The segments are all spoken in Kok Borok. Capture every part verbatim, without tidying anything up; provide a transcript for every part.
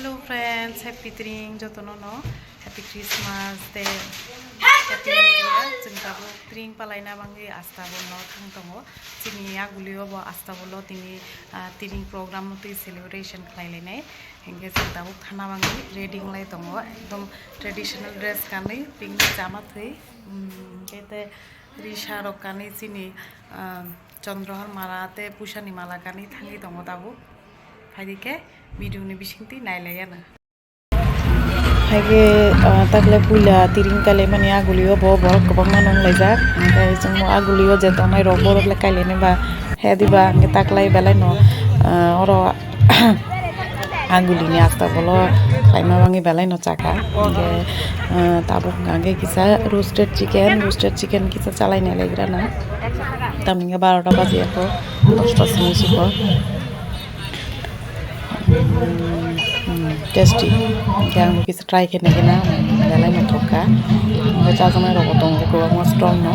Hello friends, happy Tring jotono no, happy Christmas day, happy New Year. Chwng tabuk Tring palaina bangwi asta bo no thang tongo. Chini agulio bo asta bo lo tini, ah, Tring program twi celebration khlai lainai. Hingke chwng tabuk thana bangwi ready wnglai tongo. Ekdom traditional dress kanwi picnic chama thwi. Hmm, hingke te risa rok kanwi chini, ah, Chandrohar mala te puisa ni mala kanwi thangwi tongo tabuk. Phaidi khe video ni bisingtwi nailai ya na. Haikhe, ah, takle puila Tring kailaimani agulio bo borok kwbangma nonglaijak. Hingke chwngno agulio je tongnai rok borok le kailainai ba he diba hingke taklai belai no, ah, oro agulini asta bolo khlaima bangwi belai no chaka. Hingke, ah, tabuk hingke kisa roasted chicken, roasted chicken kisa chalai nailagrana. Tamni hingke barota baji ya kho, dosta simi siko. Hmm, tasty. Hingke ang kisa try khe naikhe na, belai no thok kha. Hingke chajaknai rok bo tongo kwbangma stall no.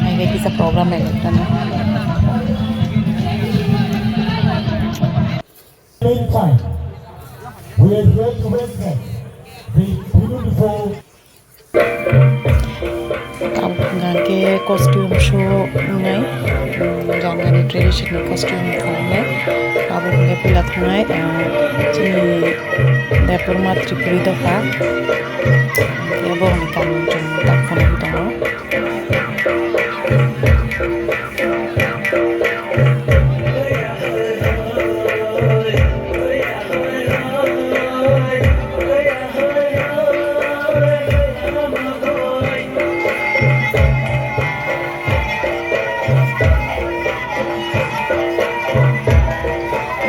Hingke kisa program naikhe na. Meantime, we are here to welcome the beautiful Tabuk hingka khe costume show wngnai, um, Gangani traditional costume khlai nai. Tabuk hingke puila thangnai, um, chini Debbarma Tripuri dopha. Hingke borokni kaam chwng tak phano tongo.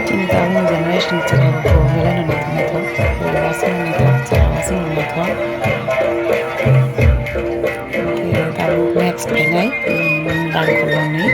Chini tabukni generation ni chwrairok bo belai no naithok naithok, chwrairok aswk no naithok, chwrairok aswk no naithok. Hingke tabuk next phainai, um, Dangkoloni.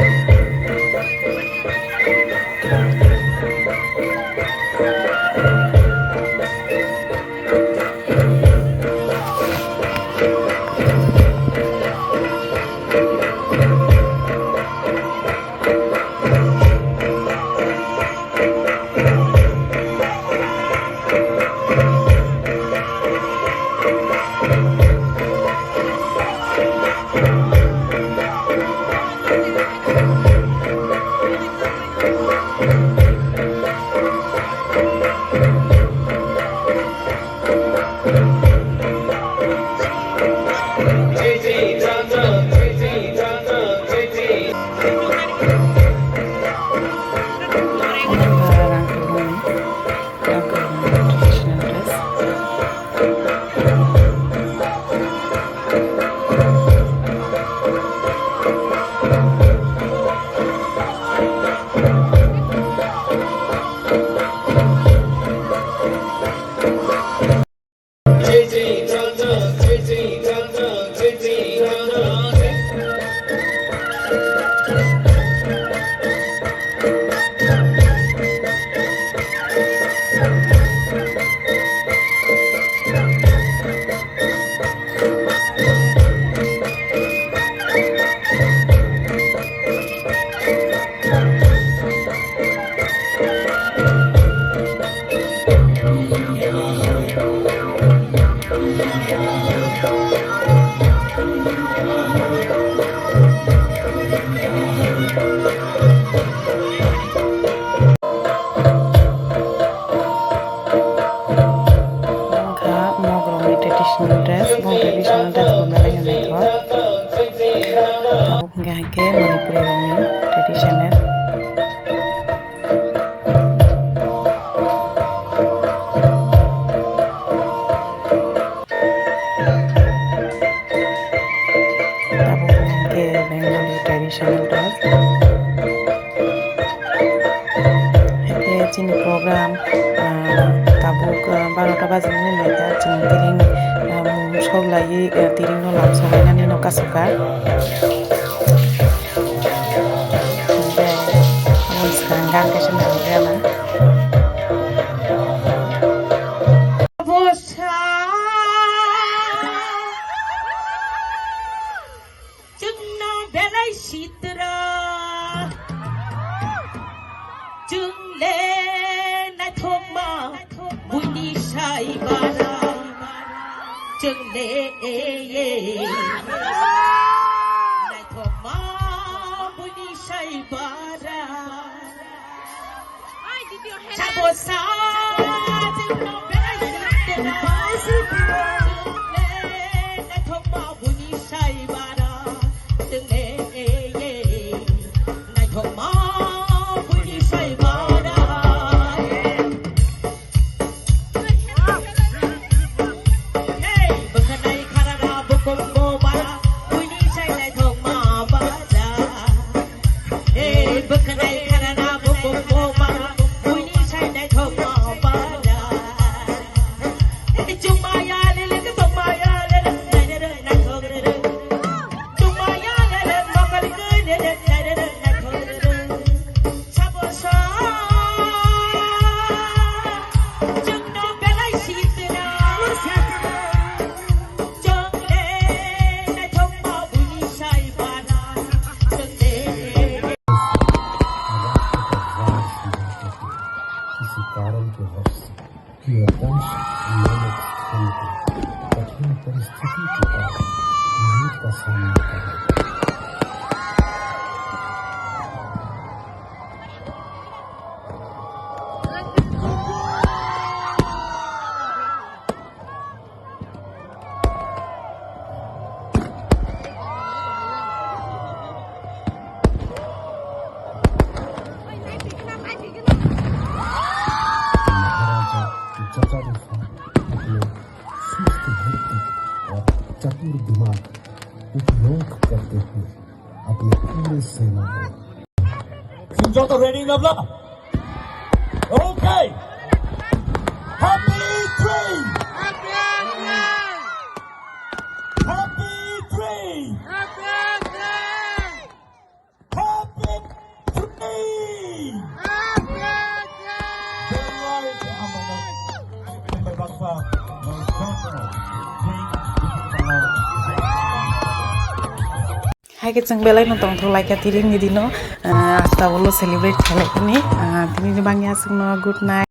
Wngkha Mogrokni traditional dress, bo traditional dress bo belai no naithok. Tabuk hingkha hingkhe Manipuri rokni traditional. Tabuk hingkhe Bengali traditional dress. Haikhe chini program, ah, tabuk, ah, barota bajinani naikha chwng tiring, ah, mung sok laiwi, ah, tiringno lam solainani no kasukha. Hingkhe omo swkang gan kaisa naiwi rwna. Chwngno belai sitra, chwng le naithokma. Saibara, chwng le naithokma buini saibara. Sabo sa, chwngno belai sitwna. Chwng le naithokma buini saibara. Chwng le naithokma buini saibara. Hey, bwkhanai kharara bukum bo bara, buini sai naithokma bara. Hey, bwkhanai kharara bukum bo bara, buini sai naithokma bara. Hey, chumaya lele, chumaya lele, naithok lele. Chumaya lele, mokol lele, naithok lele. Sabo sa, chwngno belai sitwna. Chwng le naithokma buini saibara. Chwng le. किसी कारण के वश से ये दंश नियमित होने की कठिन परिस्थिति के कारण जीत का सामना करना पड़ा। महाराजा जटारुषा अपने सुस्त बुद्धि और चतुर दिमाग उपयोग करते हुए अपनी पूरी सेना को Chwng joto ready na bla? Okay. Happy three. Happy three. Happy three. Hai khe chwng belai no tongthok lai kha tini ni dino, ah, hasta ulo celebrate khlai kani, ah, tini ni bangya chwngno good night.